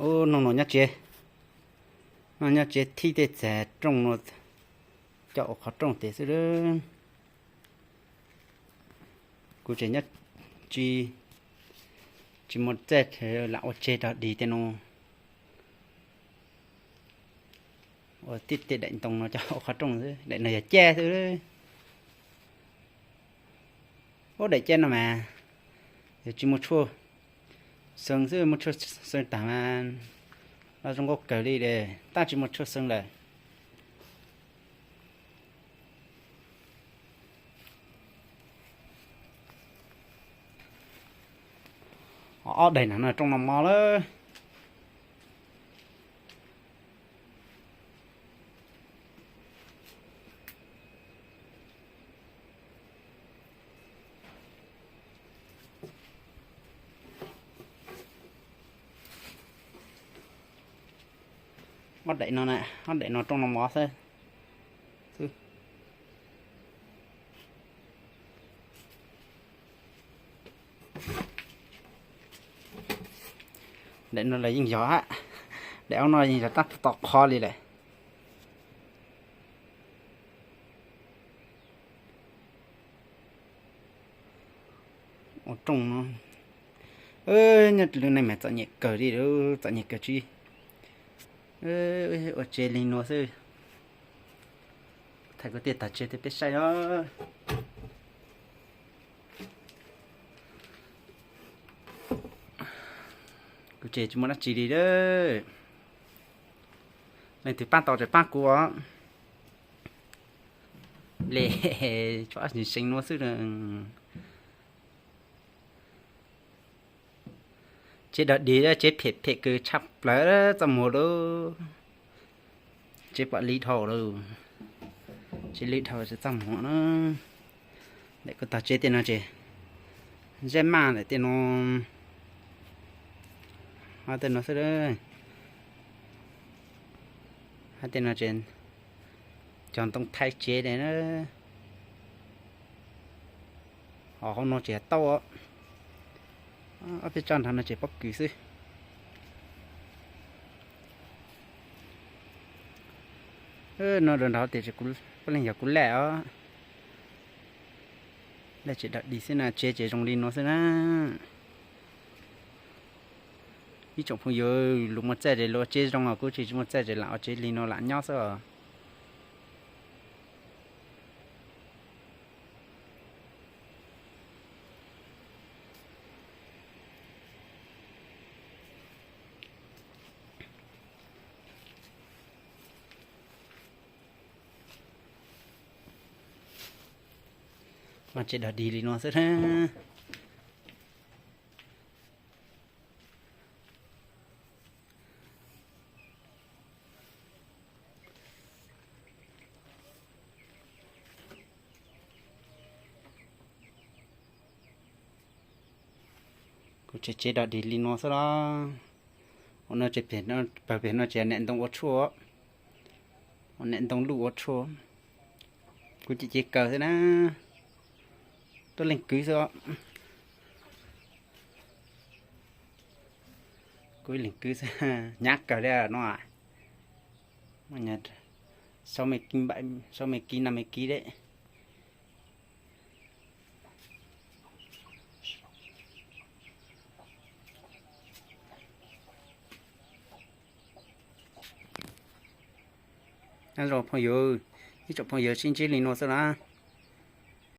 Ub, noj noj nyob tsev, noj nyob tsev thib tej txag rooj no, coj ua qhov rooj tes xwb lawm. Kuv tseem nyob tsis, tsis muaj txaj lam ua tseg rog dig tej no. Ua tib tej daim ntoo no coj ua qhov rooj xwb, daim no yog caj xwb. Ub, daim caj no mas yog tsis muaj tshuaj xeev xwb, muaj tshuaj xeev tag mas los zoo nkauj kawg li, tab tsis muaj tshuaj xeev lawm. Ob daim no rooj no mos lawm. Ob daim no, ob daim no rooj no mos xwb. Daim no los yeej yog hab, daim ob no yeej yog tab tom qhov li lawm. Ua rooj no, nyob lub neej mas txom nyem kawg li, txom nyem kawg tsis ua tsev li no xwb. Thaij kuv tej tag tsev rau peb saib os. Kuv tsev tsis muaj dab tsi li lawm. Leej twg pab tau ces pab kuv os. Le, tsuas ob seev no xwb. Tsev dog dig, tsev phem phem kws tshaj plaws txaj muag lauj. Tsev pom li dhau lauj. Tsev li dhau tsis txaj muag na. Daim kuv tog tsev tej no ces zeb maj ntawm tej no, hab tej no xwb. Hab tej no ces cog ntoo thaij tsev li na. Ho hauv no ces tau, ob peb tsob nrag no ces pob kws xwb. No rau nrag tias puav leej yog kuv laj os. Laj tsev dog dig xwb na, tsev ces zoo li no xwb na. Ib tsoom phooj ywg, luag muaj txaj ces luag ua tsev zoo os, kuv tsis muaj txaj ces lam ua tsev li no lam nyob xwb os. Muaj tsev dog dig li no xwb na. Kuv tsev, tsev dog dig li no xwb los. Ua no ces pawg pem no ces niam ntoo ua tshuaj, ua niam ntoo luj ua tshuaj. Kuv cem cev kaws xwb na, tuab leeg kwv xwb. Kuv ib leeg kwv xwb, hnyav kawg li no. Sáu mươi ký năm mươi ký đấy. Nyob zoo phooj ywg, ib tsoom phooj ywg sib ntsib li no xwb na.